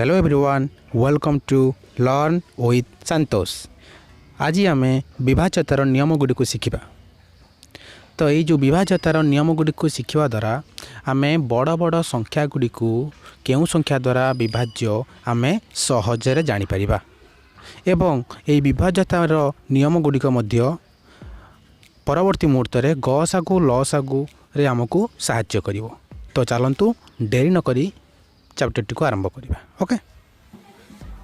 Hello everyone, welcome to Learn with Santosh. ଆଜି ଆମେ ବିଭାଜ୍ୟତାର ନିୟମ ଗୁଡ଼ିକୁ ଶିଖିବା। ତ ଏଇ ଯେଉଁ ବିଭାଜ୍ୟତାର ନିୟମ ଗୁଡ଼ିକୁ ଶିଖିବା ଦ୍ୱାରା ଆମେ ବଡ଼ ବଡ଼ ସଂଖ୍ୟା ଗୁଡ଼ିକୁ କେଉଁ ସଂଖ୍ୟା ଦ୍ୱାରା ବିଭାଜ୍ୟ ଆମେ ସହଜରେ ଜାଣିପାରିବା ଏବଂ ଏହି ବିଭାଜ୍ୟତାର ନିୟମ ଗୁଡ଼ିକ ମଧ୍ୟ ପରବର୍ତ୍ତୀ ମୁହୂର୍ତ୍ତରେ ଗସାଗୁ ଲସାଗୁରେ ଆମକୁ ସାହାଯ୍ୟ କରିବ। ତ ଚାଲନ୍ତୁ, ଡେରି ନକରି ଚାପ୍ଟରଟିକୁ ଆରମ୍ଭ କରିବା। ଓକେ,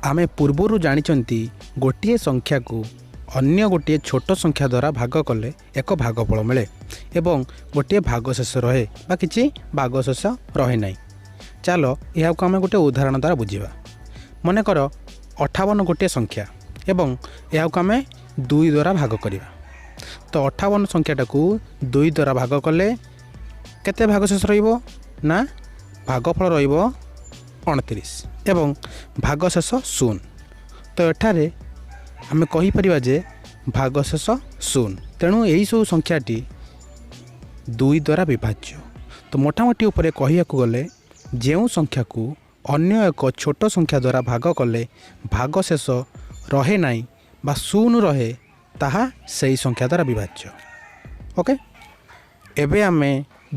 ଆମେ ପୂର୍ବରୁ ଜାଣିଛନ୍ତି, ଗୋଟିଏ ସଂଖ୍ୟାକୁ ଅନ୍ୟ ଗୋଟିଏ ଛୋଟ ସଂଖ୍ୟା ଦ୍ୱାରା ଭାଗ କଲେ ଏକ ଭାଗଫଳ ମିଳେ ଏବଂ ଗୋଟିଏ ଭାଗଶେଷ ରହେ ବା କିଛି ଭାଗଶେଷ ରହେ ନାହିଁ। ଚାଲ, ଏହାକୁ ଆମେ ଗୋଟିଏ ଉଦାହରଣ ଦ୍ୱାରା ବୁଝିବା। ମନେକର 58 ଗୋଟିଏ ସଂଖ୍ୟା ଏବଂ ଏହାକୁ ଆମେ 2 ଦ୍ୱାରା ଭାଗ କରିବା। ତ 58 ସଂଖ୍ୟାଟାକୁ 2 ଦ୍ୱାରା ଭାଗ କଲେ କେତେ ଭାଗଶେଷ ରହିବ ନା ଭାଗଫଳ ରହିବ 29 ଏବଂ ଭାଗଶେଷ 0। ତ ଏଠାରେ ଆମେ କହିପାରିବା ଯେ ଭାଗଶେଷ 0, ତେଣୁ ଏହିସବୁ ସଂଖ୍ୟାଟି 2 ଦ୍ୱାରା ବିଭାଜ୍ୟ। ତ ମୋଟାମୋଟି ଉପରେ କହିବାକୁ ଗଲେ, ଯେଉଁ ସଂଖ୍ୟାକୁ ଅନ୍ୟ ଏକ ଛୋଟ ସଂଖ୍ୟା ଦ୍ୱାରା ଭାଗ କଲେ ଭାଗଶେଷ ରହେ ନାହିଁ ବା 0 ରହେ, ତାହା ସେହି ସଂଖ୍ୟା ଦ୍ୱାରା ବିଭାଜ୍ୟ। ଓକେ, ଏବେ ଆମେ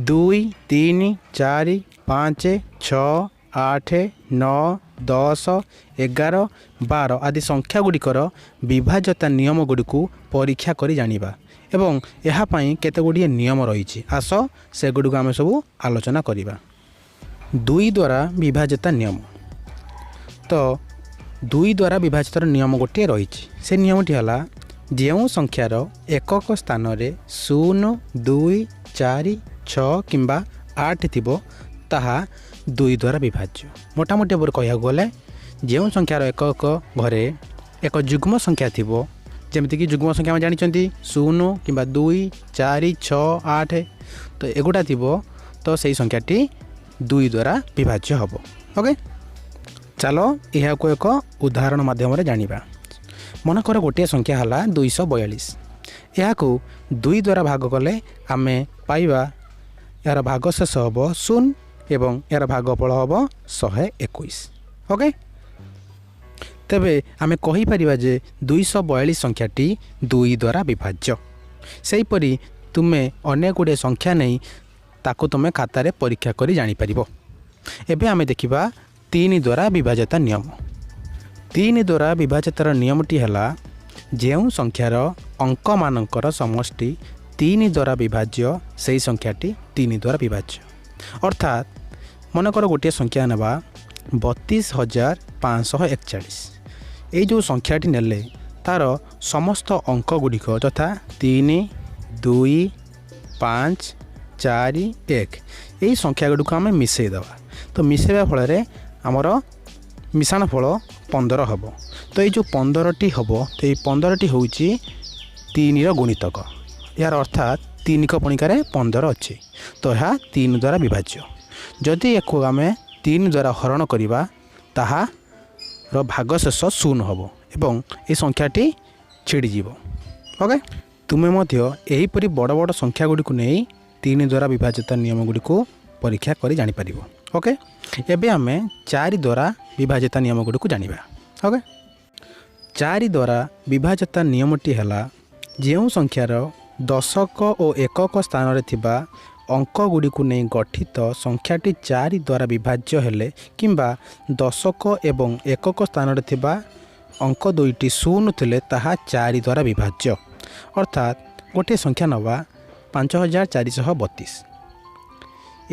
2, 3, 4, 5, 6, 8, 9, 10, 11, 12 ଆଦି ସଂଖ୍ୟା ଗୁଡ଼ିକର ବିଭାଜ୍ୟତା ନିୟମ ଗୁଡ଼ିକୁ ପରୀକ୍ଷା କରି ଜାଣିବା ଏବଂ ଏହା ପାଇଁ କେତେ ଗୁଡ଼ିଏ ନିୟମ ରହିଛି। ଆସ, ସେଗୁଡ଼ିକୁ ଆମେ ସବୁ ଆଲୋଚନା କରିବା। 2 ଦ୍ୱାରା ବିଭାଜ୍ୟତା ନିୟମ। ତ 2 ଦ୍ୱାରା ବିଭାଜିତର ନିୟମ ଗୋଟିଏ ରହିଛି। ସେ ନିୟମଟି ହେଲା, ଯେଉଁ ସଂଖ୍ୟାର ଏକକ ସ୍ଥାନରେ 0, 2, 4, 6 କିମ୍ବା 8 ଥିବ, ତାହା 2 ଦ୍ୱାରା ବିଭାଜ୍ୟ। ମୋଟାମୋଟି ଉପରେ କହିବାକୁ ଗଲେ, ଯେଉଁ ସଂଖ୍ୟାର ଏକକ ଘରେ ଏକ ଯୁଗ୍ମ ସଂଖ୍ୟା ଥିବ, ଯେମିତିକି ଯୁଗ୍ମ ସଂଖ୍ୟା ଆମେ ଜାଣିଛନ୍ତି 0 କିମ୍ବା 2, 4, 6, 8, ତ ଏଗୁଡ଼ା ଥିବ, ତ ସେଇ ସଂଖ୍ୟାଟି 2 ଦ୍ୱାରା ବିଭାଜ୍ୟ ହେବ। ଓକେ, ଚାଲ ଏହାକୁ ଏକ ଉଦାହରଣ ମାଧ୍ୟମରେ ଜାଣିବା। ମନେକର ଗୋଟିଏ ସଂଖ୍ୟା ହେଲା 242। ଏହାକୁ 2 ଦ୍ୱାରା ଭାଗ କଲେ ଆମେ ପାଇବା ଏହାର ଭାଗଶେଷ ହେବ 0 ଏବଂ ଏହାର ଭାଗଫଳ ହେବ 121। ଓକେ, ତେବେ ଆମେ କହିପାରିବା ଯେ 242 ସଂଖ୍ୟାଟି 2 ଦ୍ୱାରା ବିଭାଜ୍ୟ। ସେହିପରି ତୁମେ ଅନେକ ଗୁଡ଼ିଏ ସଂଖ୍ୟା ନେଇ ତାକୁ ତୁମେ ଖାତାରେ ପରୀକ୍ଷା କରି ଜାଣିପାରିବ। ଏବେ ଆମେ ଦେଖିବା 3 ଦ୍ୱାରା ବିଭାଜ୍ୟତା ନିୟମ। 3 ଦ୍ୱାରା ବିଭାଜ୍ୟତାର ନିୟମଟି ହେଲା, ଯେଉଁ ସଂଖ୍ୟାର ଅଙ୍କମାନଙ୍କର ସମଷ୍ଟି 3 ଦ୍ୱାରା ବିଭାଜ୍ୟ, ସେହି ସଂଖ୍ୟାଟି 3 ଦ୍ୱାରା ବିଭାଜ୍ୟ। ଅର୍ଥାତ୍ ମନେକର ଗୋଟିଏ ସଂଖ୍ୟା ନେବା, 32,541। ଏଇ ଯେଉଁ ସଂଖ୍ୟାଟି ନେଲେ, ତା'ର ସମସ୍ତ ଅଙ୍କ ଗୁଡ଼ିକ ଯଥା 3, 2, 5, 4, 1, ଏହି ସଂଖ୍ୟା ଗୁଡ଼ିକୁ ଆମେ ମିଶାଇ ଦେବା। ତ ମିଶାଇବା ଫଳରେ ଆମର ମିଶାଣ ଫଳ 15 ହେବ। ତ ଏଇ ଯେଉଁ 15ଟି ହେବ, ତ ଏଇ 15ଟି ହେଉଛି 3ର ଗୁଣିତକ। ଏହାର ଅର୍ଥାତ୍ ତିନିକ ପଣିକାରେ 15 ଅଛି। ତ ଏହା 3 ଦ୍ୱାରା ବିଭାଜ୍ୟ। ଯଦି ୟାକୁ ଆମେ 3 ଦ୍ୱାରା ହରଣ କରିବା, ତାହାର ଭାଗଶେଷ 0 ହେବ ଏବଂ ଏ ସଂଖ୍ୟାଟି ଛିଡ଼ିଯିବ। ଓକେ, ତୁମେ ମଧ୍ୟ ଏହିପରି ବଡ଼ ବଡ଼ ସଂଖ୍ୟା ଗୁଡ଼ିକୁ ନେଇ 3 ଦ୍ୱାରା ବିଭାଜ୍ୟତା ନିୟମ ଗୁଡ଼ିକୁ ପରୀକ୍ଷା କରି ଜାଣିପାରିବ। ଓକେ, ଏବେ ଆମେ 4 ଦ୍ୱାରା ବିଭାଜ୍ୟତା ନିୟମ ଗୁଡ଼ିକୁ ଜାଣିବା। ଓକେ, 4 ଦ୍ୱାରା ବିଭାଜ୍ୟତା ନିୟମଟି ହେଲା, ଯେଉଁ ସଂଖ୍ୟାର ଦଶକ ଓ ଏକକ ସ୍ଥାନରେ ଥିବା ଅଙ୍କ ଗୁଡ଼ିକୁ ନେଇ ଗଠିତ ସଂଖ୍ୟାଟି 4 ଦ୍ୱାରା ବିଭାଜ୍ୟ ହେଲେ କିମ୍ବା ଦଶକ ଏବଂ ଏକକ ସ୍ଥାନରେ ଥିବା ଅଙ୍କ ଦୁଇଟି 0 ଥିଲେ, ତାହା 4 ଦ୍ୱାରା ବିଭାଜ୍ୟ। ଅର୍ଥାତ୍ ଗୋଟିଏ ସଂଖ୍ୟା ନେବା, 5432।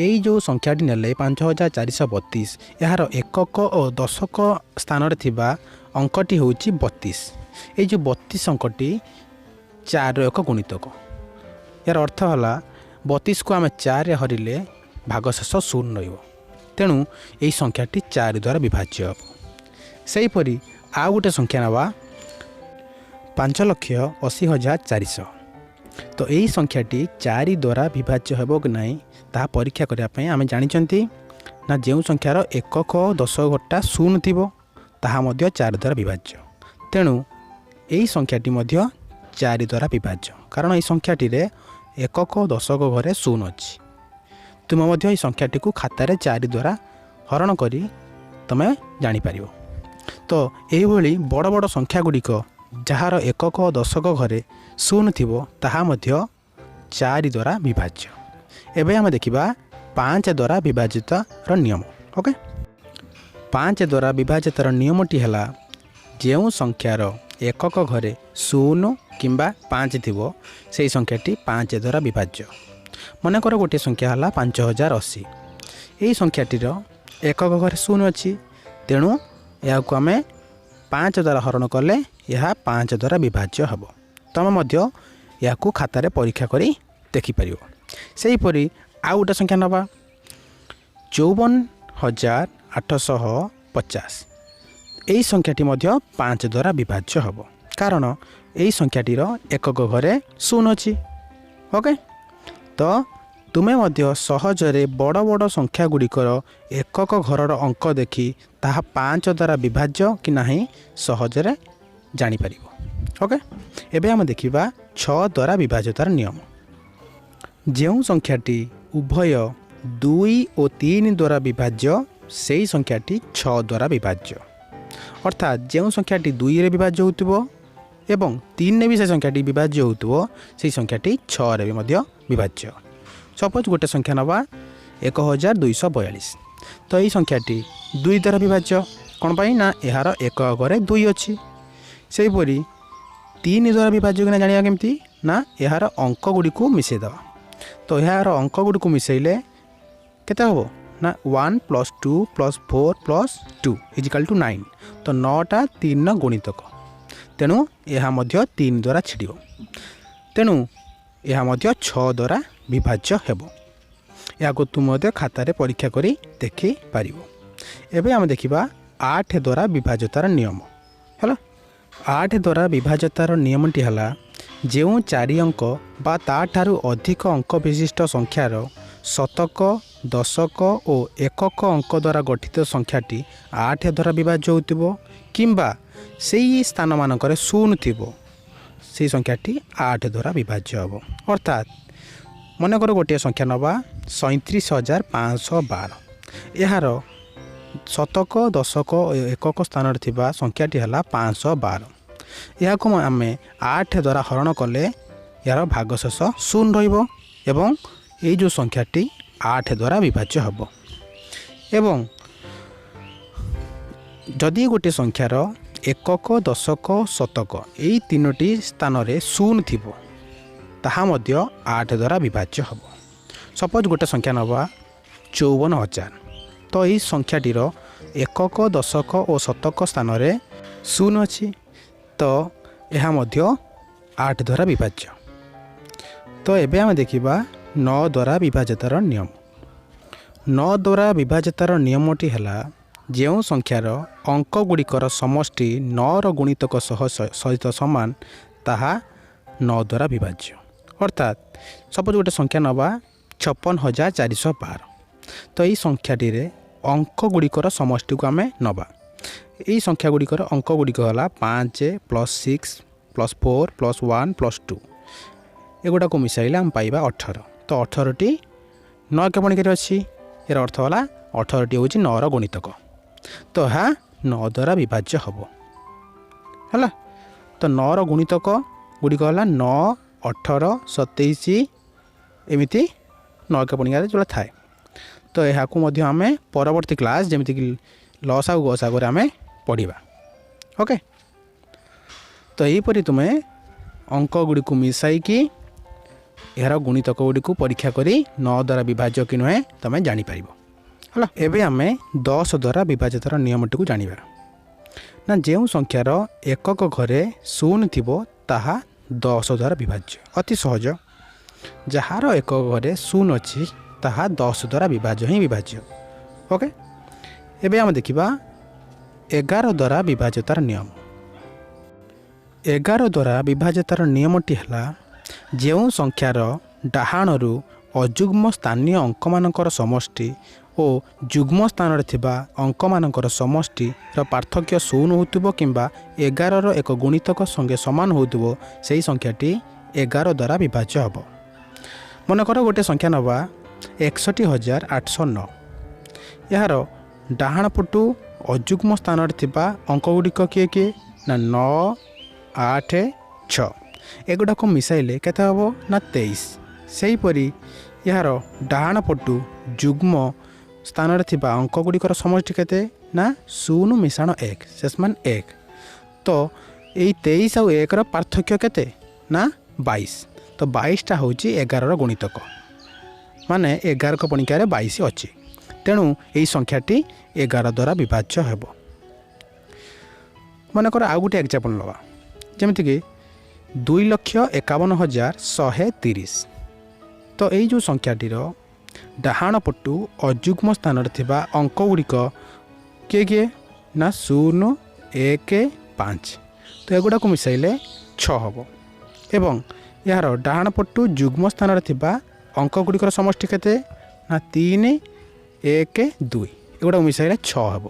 ଏଇ ଯେଉଁ ସଂଖ୍ୟାଟି ନେଲେ 5432, ଏହାର ଏକକ ଓ ଦଶକ ସ୍ଥାନରେ ଥିବା ଅଙ୍କଟି ହେଉଛି 32। ଏଇ ଯେଉଁ 32 ଅଙ୍କଟି 4ର ଏକ ଗୁଣିତକ। ଏହାର ଅର୍ଥ ହେଲା, 32କୁ ଆମେ 4ରେ ହରିଲେ ଭାଗଶେଷ 0 ରହିବ। ତେଣୁ ଏହି ସଂଖ୍ୟାଟି 4 ଦ୍ୱାରା ବିଭାଜ୍ୟ ହେବ। ସେହିପରି ଆଉ ଗୋଟେ ସଂଖ୍ୟା ନେବା, 5,80,400। ତ ଏହି ସଂଖ୍ୟାଟି 4 ଦ୍ୱାରା ବିଭାଜ୍ୟ ହେବ କି ନାହିଁ, ତାହା ପରୀକ୍ଷା କରିବା ପାଇଁ ଆମେ ଜାଣିଛନ୍ତି ନା, ଯେଉଁ ସଂଖ୍ୟାର ଏକକ ଦଶକ ଘରଟା 0 ଥିବ, ତାହା ମଧ୍ୟ 4 ଦ୍ୱାରା ବିଭାଜ୍ୟ। ତେଣୁ ଏହି ସଂଖ୍ୟାଟି ମଧ୍ୟ 4 ଦ୍ୱାରା ବିଭାଜ୍ୟ, କାରଣ ଏହି ସଂଖ୍ୟାଟିରେ ଏକକ ଦଶକ ଘରେ 0 ଅଛି। ତୁମେ ମଧ୍ୟ ଏହି ସଂଖ୍ୟାଟିକୁ ଖାତାରେ 4 ଦ୍ୱାରା ହରଣ କରି ତୁମେ ଜାଣିପାରିବ। ତ ଏଇଭଳି ବଡ଼ ବଡ଼ ସଂଖ୍ୟା ଗୁଡ଼ିକ ଯାହାର ଏକକ ଦଶକ ଘରେ ଶୂନ ଥିବ ତାହା ମଧ୍ୟ 4 ଦ୍ୱାରା ବିଭାଜ୍ୟ। ଏବେ ଆମେ ଦେଖିବା 5 ଦ୍ୱାରା ବିଭାଜିତର ନିୟମ। ଓକେ, 5 ଦ୍ୱାରା ବିଭାଜିତର ନିୟମଟି ହେଲା ଯେଉଁ ସଂଖ୍ୟାର ଏକକ ଘରେ 0 କିମ୍ବା 5 ଥିବ ସେହି ସଂଖ୍ୟାଟି 5 ଦ୍ୱାରା ବିଭାଜ୍ୟ। ମନେକର ଗୋଟିଏ ସଂଖ୍ୟା ହେଲା 5080। ଏହି ସଂଖ୍ୟାଟିର ଏକକ ଘରେ 0 ଅଛି, ତେଣୁ ଏହାକୁ ଆମେ 5 ଦ୍ୱାରା ହରଣ କଲେ ଏହା 5 ଦ୍ୱାରା ବିଭାଜ୍ୟ ହେବ। ତୁମେ ମଧ୍ୟ ଏହାକୁ ଖାତାରେ ପରୀକ୍ଷା କରି ଦେଖିପାରିବ। ସେହିପରି ଆଉ ଗୋଟେ ସଂଖ୍ୟା ନେବା 54,850। ଏହି ସଂଖ୍ୟାଟି ମଧ୍ୟ 5 ଦ୍ୱାରା ବିଭାଜ୍ୟ ହେବ, କାରଣ ଏହି ସଂଖ୍ୟାଟିର ଏକକ ଘରେ 0 ଅଛି। ଓକେ, ତ ତୁମେ ମଧ୍ୟ ସହଜରେ ବଡ଼ ବଡ଼ ସଂଖ୍ୟା ଗୁଡ଼ିକର ଏକକ ଘରର ଅଙ୍କ ଦେଖି ତାହା 5 ଦ୍ୱାରା ବିଭାଜ୍ୟ କି ନାହିଁ ସହଜରେ ଜାଣିପାରିବ। ଓକେ, ଏବେ ଆମେ ଦେଖିବା 6 ଦ୍ୱାରା ବିଭାଜ୍ୟତାର ନିୟମ। ଯେଉଁ ସଂଖ୍ୟାଟି ଉଭୟ 2 ଓ 3 ଦ୍ୱାରା ବିଭାଜ୍ୟ ସେହି ସଂଖ୍ୟାଟି 6 ଦ୍ୱାରା ବିଭାଜ୍ୟ। ଅର୍ଥାତ୍ ଯେଉଁ ସଂଖ୍ୟାଟି 2ରେ ବିଭାଜ୍ୟ ହେଉଥିବ ଏବଂ 3ରେ ବି ସେ ସଂଖ୍ୟାଟି ବିଭାଜ୍ୟ ହେଉଥିବ ସେହି ସଂଖ୍ୟାଟି 6ରେ ବି ମଧ୍ୟ ବିଭାଜ୍ୟ। ସପୋଜ୍ ଗୋଟେ ସଂଖ୍ୟା ନେବା 1242। ତ ଏହି ସଂଖ୍ୟାଟି 2 ଦ୍ୱାରା ବିଭାଜ୍ୟ, କ'ଣ ପାଇଁ ନା ଏହାର ଏକ ଘରେ 2 ଅଛି। ସେହିପରି 3 ଦ୍ୱାରା ବିଭାଜ୍ୟ କି ନା ଜାଣିବା କେମିତି ନା ଏହାର ଅଙ୍କ ଗୁଡ଼ିକୁ ମିଶାଇ ଦେବା। ତ ଏହାର ଅଙ୍କ ଗୁଡ଼ିକୁ ମିଶାଇଲେ କେତେ ହେବ ନା 1 + 2 + 4 + 2 = 9। ତ 9ଟା 3 ଗୁଣିତକ, ତେଣୁ ଏହା ମଧ୍ୟ 3 ଦ୍ୱାରା ଛିଡ଼ିବ, ତେଣୁ ଏହା ମଧ୍ୟ 6 ଦ୍ୱାରା ବିଭାଜ୍ୟ ହେବ। ଏହାକୁ ତୁ ମଧ୍ୟ ଖାତାରେ ପରୀକ୍ଷା କରି ଦେଖିପାରିବ। ଏବେ ଆମେ ଦେଖିବା 8 ଦ୍ୱାରା ବିଭାଜ୍ୟତାର ନିୟମ। ହେଲା, 8 ଦ୍ୱାରା ବିଭାଜ୍ୟତାର ନିୟମଟି ହେଲା ଯେଉଁ 4 ଅଙ୍କ ବା ତା'ଠାରୁ ଅଧିକ ଅଙ୍କ ବିଶିଷ୍ଟ ସଂଖ୍ୟାର ଶତକ, ଦଶକ ଓ ଏକକ ଅଙ୍କ ଦ୍ୱାରା ଗଠିତ ସଂଖ୍ୟାଟି 8 ଦ୍ୱାରା ବିଭାଜ୍ୟ ହେଉଥିବ କିମ୍ବା ସେଇ ସ୍ଥାନମାନଙ୍କରେ 0 ଥିବ ସେହି ସଂଖ୍ୟାଟି 8 ଦ୍ୱାରା ବିଭାଜ୍ୟ ହେବ। ଅର୍ଥାତ୍ ମନେକର ଗୋଟିଏ ସଂଖ୍ୟା ନେବା 37,512। ଏହାର ଶତକ, ଦଶକ ଓ ଏକକ ସ୍ଥାନରେ ଥିବା ସଂଖ୍ୟାଟି ହେଲା 512। ଏହାକୁ ଆମେ 8 ଦ୍ୱାରା ହରଣ କଲେ ଏହାର ଭାଗଶେଷ 0 ରହିବ ଏବଂ ଏଇ ଯେଉଁ ସଂଖ୍ୟାଟି 8 ଦ୍ୱାରା ବିଭାଜ୍ୟ ହେବ। ଏବଂ ଯଦି ଗୋଟିଏ ସଂଖ୍ୟାର ଏକକ, ଦଶକ, ଶତକ ଏଇ 3ଟି ସ୍ଥାନରେ 0 ଥିବ ତାହା ମଧ୍ୟ 8 ଦ୍ୱାରା ବିଭାଜ୍ୟ ହେବ। ସପୋଜ୍ ଗୋଟେ ସଂଖ୍ୟା ନେବା 54,000। ତ ଏହି ସଂଖ୍ୟାଟିର ଏକକ, ଦଶକ ଓ ଶତକ ସ୍ଥାନରେ 0 ଅଛି, ତ ଏହା ମଧ୍ୟ 8 ଦ୍ୱାରା ବିଭାଜ୍ୟ। ତ ଏବେ ଆମେ ଦେଖିବା 9 ଦ୍ୱାରା ବିଭାଜ୍ୟତାର ନିୟମ। 9 ଦ୍ୱାରା ବିଭାଜ୍ୟତାର ନିୟମଟି ହେଲା ଯେଉଁ ସଂଖ୍ୟାର ଅଙ୍କ ଗୁଡ଼ିକର ସମଷ୍ଟି 9ର ଗୁଣିତକ ସହ ସହିତ ସମାନ ତାହା 9 ଦ୍ୱାରା ବିଭାଜ୍ୟ। ଅର୍ଥାତ୍ ସପୋଜ୍ ଗୋଟେ ସଂଖ୍ୟା ନେବା 56,412। ତ ଏହି ସଂଖ୍ୟାଟିରେ ଅଙ୍କ ଗୁଡ଼ିକର ସମଷ୍ଟିକୁ ଆମେ ନେବା। ଏହି ସଂଖ୍ୟା ଗୁଡ଼ିକର ଅଙ୍କ ଗୁଡ଼ିକ ହେଲା 5 + 6 + 4 + 1 + 2। ଏଗୁଡ଼ାକୁ ମିଶାଇଲେ ଆମେ ପାଇବା 18। ତ 18ଟି 9 କେପଣିକରେ ଅଛି, ଏହାର ଅର୍ଥ ହେଲା 18ଟି ହେଉଛି 9ର ଗୁଣିତକ, ତ ଏହା 9 ଦ୍ୱାରା ବିଭାଜ୍ୟ ହେବ। ହେଲା, ତ 9ର ଗୁଣିତକ ଗୁଡ଼ିକ ହେଲା 9, 18, 27 ଏମିତି 9 କେପଣିକାରେ ଯେଉଁଟା ଥାଏ। ତ ଏହାକୁ ମଧ୍ୟ ଆମେ ପରବର୍ତ୍ତୀ କ୍ଲାସ୍ ଯେମିତିକି ଲସାଗୁ ଗସାଗୁରେ ଆମେ ପଢ଼ିବା। ଓକେ, ତ ଏହିପରି ତୁମେ ଅଙ୍କ ଗୁଡ଼ିକୁ ମିଶାଇକି ଏହାର ଗୁଣିତକ ଗୁଡ଼ିକୁ ପରୀକ୍ଷା କରି 9 ଦ୍ୱାରା ବିଭାଜ୍ୟ କି ନୁହେଁ ତୁମେ ଜାଣିପାରିବ। ହେଲା, ଏବେ ଆମେ 10 ଦ୍ୱାରା ବିଭାଜ୍ୟତାର ନିୟମଟିକୁ ଜାଣିବା। ନା ଯେଉଁ ସଂଖ୍ୟାର ଏକକ ଘରେ 0 ଥିବ ତାହା 10 ଦ୍ୱାରା ବିଭାଜ୍ୟ। ଅତି ସହଜ, ଯାହାର ଏକକ ଘରେ 0 ଅଛି ତାହା 10 ଦ୍ୱାରା ବିଭାଜ୍ୟ ହିଁ ବିଭାଜ୍ୟ। ଓକେ, ଏବେ ଆମେ ଦେଖିବା 11 ଦ୍ୱାରା ବିଭାଜ୍ୟତାର ନିୟମ। 11 ଦ୍ୱାରା ବିଭାଜ୍ୟତାର ନିୟମଟି ହେଲା ଯେଉଁ ସଂଖ୍ୟାର ଡାହାଣରୁ ଅଯୁଗ୍ମ ସ୍ଥାନୀୟ ଅଙ୍କମାନଙ୍କର ସମଷ୍ଟି ଓ ଯୁଗ୍ମ ସ୍ଥାନରେ ଥିବା ଅଙ୍କମାନଙ୍କର ସମଷ୍ଟିର ପାର୍ଥକ୍ୟ 0 ହେଉଥିବ କିମ୍ବା 11ର ଏକ ଗୁଣିତକ ସଙ୍ଗେ ସମାନ ହେଉଥିବ ସେହି ସଂଖ୍ୟାଟି 11 ଦ୍ୱାରା ବିଭାଜ୍ୟ ହେବ। ମନେକର ଗୋଟିଏ ସଂଖ୍ୟା ନେବା 61,809। ଏହାର ଡାହାଣ ପଟୁ ଅଯୁଗ୍ମ ସ୍ଥାନରେ ଥିବା ଅଙ୍କ ଗୁଡ଼ିକ କିଏ କିଏ ନା 9, 8, 6। ଏଗୁଡ଼ାକୁ ମିଶାଇଲେ କେତେ ହେବ ନା 23। ସେହିପରି ଏହାର ଡାହାଣ ପଟୁ ଯୁଗ୍ମ ସ୍ଥାନରେ ଥିବା ଅଙ୍କ ଗୁଡ଼ିକର ସମଷ୍ଟି କେତେ ନା 0 ମିଶାଣ 1, ଶେଷ ମାନ 1। ତ ଏଇ 23 ଆଉ 1ର ପାର୍ଥକ୍ୟ କେତେ ନା 22। ତ 22ଟା ହେଉଛି 11ର ଗୁଣିତକ, ମାନେ 11 ପଣିକାରେ 22 ଅଛି। ତେଣୁ ଏହି ସଂଖ୍ୟାଟି 11 ଦ୍ୱାରା ବିଭାଜ୍ୟ ହେବ। ମନେକର ଆଉ ଗୋଟେ ଏକ୍ଜାମ୍ପଲ୍ ନେବା, ଯେମିତିକି 2,51,130। ତ ଏଇ ଯେଉଁ ସଂଖ୍ୟାଟିର ଡାହାଣ ପଟୁ ଅଯୁଗ୍ମ ସ୍ଥାନରେ ଥିବା ଅଙ୍କ ଗୁଡ଼ିକ କିଏ କିଏ ନା 0, 1, 5। ତ ଏଗୁଡ଼ାକୁ ମିଶାଇଲେ 6 ହେବ। ଏବଂ ଏହାର ଡାହାଣ ପଟୁ ଯୁଗ୍ମ ସ୍ଥାନରେ ଥିବା ଅଙ୍କ ଗୁଡ଼ିକର ସମଷ୍ଟି କେତେ ନା 3, 1, 2। ଏଗୁଡ଼ାକୁ ମିଶାଇଲେ 6 ହେବ।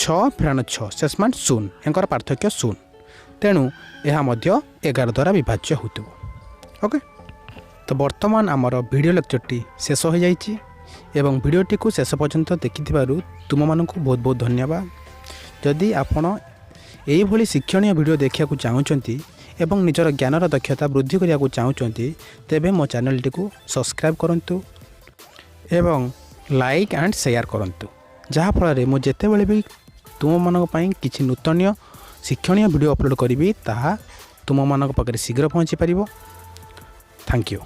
6 ଫେରାଣ 6, ଶେଷ ମାନ 0, ଏଙ୍କର ପାର୍ଥକ୍ୟ 0। ତେଣୁ ଏହା ମଧ୍ୟ 11 ଦ୍ୱାରା ବିଭାଜ୍ୟ ହେଉଥିବ। ଓକେ, ତ ବର୍ତ୍ତମାନ ଆମର ଭିଡ଼ିଓ ଲେକ୍ଚରଟି ଶେଷ ହୋଇଯାଇଛି ଏବଂ ଭିଡ଼ିଓଟିକୁ ଶେଷ ପର୍ଯ୍ୟନ୍ତ ଦେଖିଥିବାରୁ ତୁମମାନଙ୍କୁ ବହୁତ ବହୁତ ଧନ୍ୟବାଦ। ଯଦି ଆପଣ ଏଇଭଳି ଶିକ୍ଷଣୀୟ ଭିଡ଼ିଓ ଦେଖିବାକୁ ଚାହୁଁଛନ୍ତି ଏବଂ ନିଜର ଜ୍ଞାନର ଦକ୍ଷତା ବୃଦ୍ଧି କରିବାକୁ ଚାହୁଁଛନ୍ତି, ତେବେ ମୋ ଚ୍ୟାନେଲଟିକୁ ସବସ୍କ୍ରାଇବ୍ କରନ୍ତୁ ଏବଂ ଲାଇକ୍ ଆଣ୍ଡ ସେୟାର କରନ୍ତୁ, ଯାହାଫଳରେ ମୁଁ ଯେତେବେଳେ ବି ତୁମମାନଙ୍କ ପାଇଁ କିଛି ନୂତନ ଶିକ୍ଷଣୀୟ ଭିଡ଼ିଓ ଅପଲୋଡ଼ କରିବି ତାହା ତୁମମାନଙ୍କ ପାଖରେ ଶୀଘ୍ର ପହଞ୍ଚି ପାରିବ। Thank you.